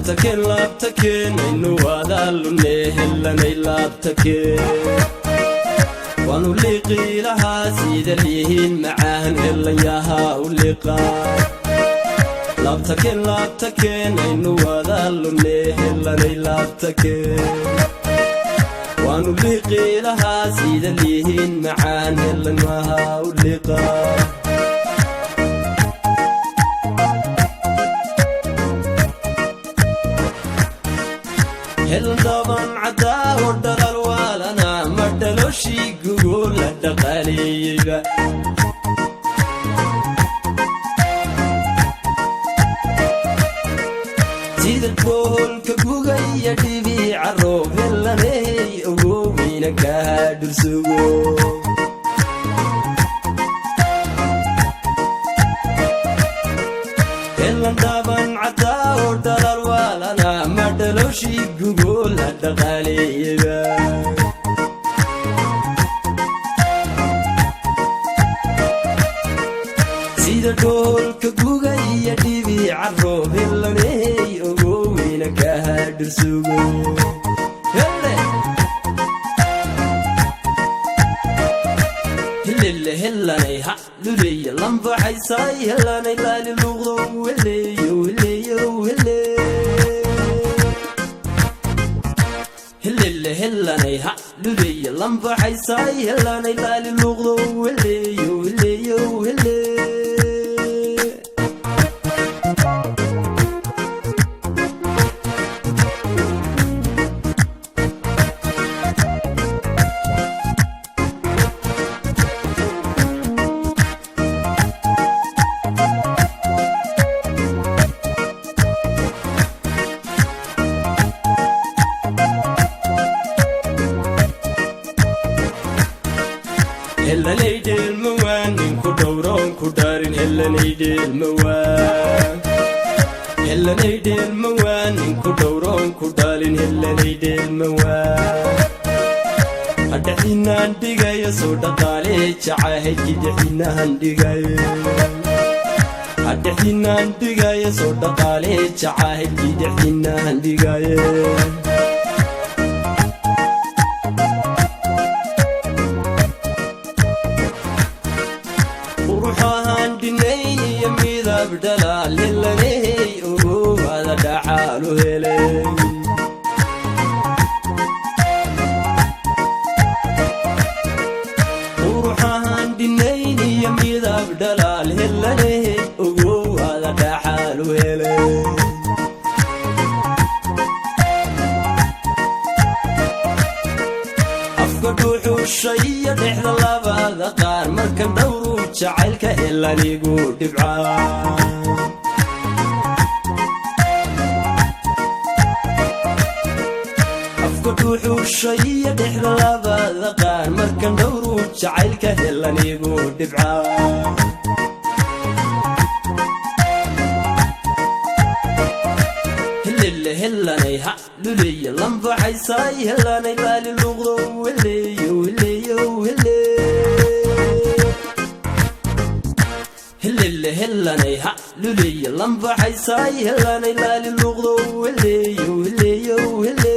Laabtakeen, laabtakeen, aynu wadaalune, helanay, laabtakeen. Waanu liiqii lahaa sida lihiin macaan, helanyahaa u liqa. Laabtakeen, laabtakeen, aynu wadaalune, helanay, laabtakeen. Waanu liiqii lahaa sida lihiin macaan, helanyahaa u liqa. Helan caddaa oo dhalal waalana ma dhaloshii gugo la dhaqaaleeyeyba. Sida boholka gugaya dhibiica roob, helaney, ogoweyna kaa dhursugo. Helan dhaban caddaa oo dhalal waalana ma dhaloshii gugo la dhaqaaleeyeyba. Sida dhoolka gugaya dhibiica roob, helaney, ogoweyna kaa dhursugo. Helele, helanay, ha luleya lambaxaysay, helanay, laali luqdo, heleyo, heleyo, hele. Helele, helanay, ha luleya lambaxaysay, helanay, laali luqdo, heleyo, heleyo, hele. Helanay dheelmawaan ninku dhowroon ku dhaarin, helanay dheelmawaan. Helanay dheelmawaan ninku dhowroon ku dhaalin, helanay dheelmawaan. Hadhexinaan dhigayo soo dhaqaalee jacahaydkii dhexinahan dhigayo. Hadhexinaan dhigayo soo dhaqaalee jacahaydkii dhexinahan dhigaye. Quruxahaan dhinayn iyo midab dhalaal, helaney, ogowaada dhaxaalu helay. Quruxahaan dhinayn iyo midab dhalaal, helaney, ogowaada dhaxaalu helay. Afka dhuuxuusha iyo dhexda labada qaar marka dhowru jacaylka helanigu dhibcaa. Afka dhuuxuusha iyo dhexda labada qaar markan dhowru jacaylka helanigu dhibcaa. Helele, helanay, ha luleya lambaxaysay, helanay, laali luqdo, heleyo, heleyo, hele. Helele, helanay, ha luleya lambaxaysay, helanay, laali luqdo, heleyo, heleyo, hele.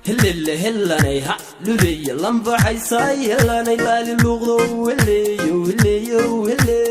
Helele, helanay, ha luleya lambaxaysay, helanay, laali luqdo, heleyo, heleyo, hele.